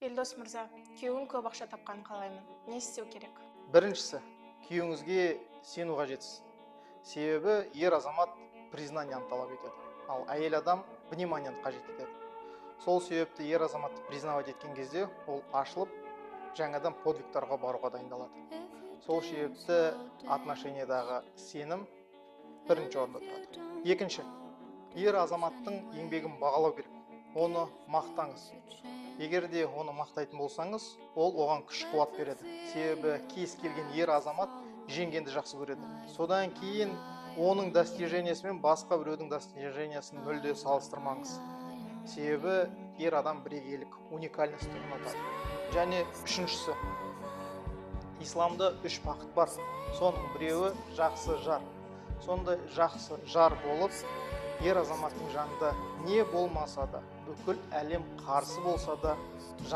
Елдос мырза, күйеуім көп ақша тапқанын қалаймын. Не істеу керек? Біріншісі, күйеуіңізге сену қажетсіз. Себебі ер азамат признанияны талап етеді, ал әйел адам вниманияны қажет етеді. Сол себепті ер азаматты признавать еткен кезде ол ашылып, жаңадан подвигтарға баруға дайындалады. Сол себепті отношениядағы сенім бірінші орында тұрады. Екінші, ер азаматтың еңбегін бағалау керек, оны мақтаңыз. Егер де оны мақтайтын болсаңыз, ол оған күш қуат береді. Себебі кез келген ер азамат жеңгенді жақсы көреді. Содан кейін оның достижениесі мен басқа біреудің достижениесін мүлде салыстырмаңыз. Себебі ер адам бірегейлік, уникальностьті ұнатады. Және үшіншісі, исламда үш бақыт бар, соның біреуі жақсы жар. Сондай жақсы жар болып, ер азаматтың жанында не болмаса да, бүкіл әлем қарсы болса да жан